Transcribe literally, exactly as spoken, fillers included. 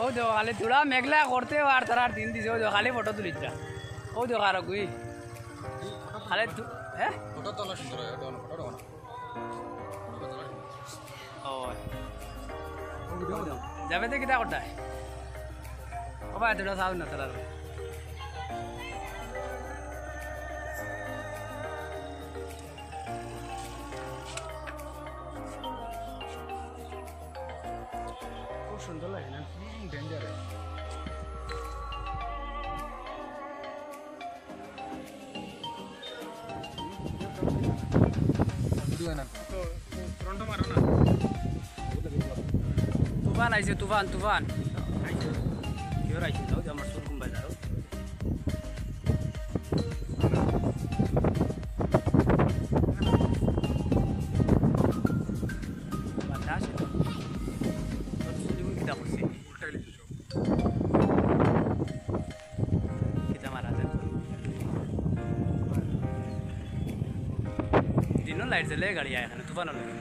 অউ দেখো, খালি থুড়া মেঘলা করতে আর তারা দিন দিছে। অউ দেখো, খালি ফটো তুলিতরা। অউ দেখো, আর কই? খালি তু-, হ্যাঁ? ফটো তোলা সুন্দর হয়, ফটো, ফটো, ফটো। ও। যাবে তো কিতা করতায়? ও ভাই, তোরা যাও না, তারা। খুব সুন্দর লাগে না? হুম, ডেঞ্জার। তুফান আইছে, তুফান, তুফান। আইছে। কিয়র আইছে? যাও, আমার সুরকুম বাজারও। বাতাস। তোর সুরকুম কিতা করছে? উল্টা গেলি তো সব। কিতা মারা যায়? দিনও লাইট জ্বলে গাড়ি আয় এখানে, তুফানও লাগে।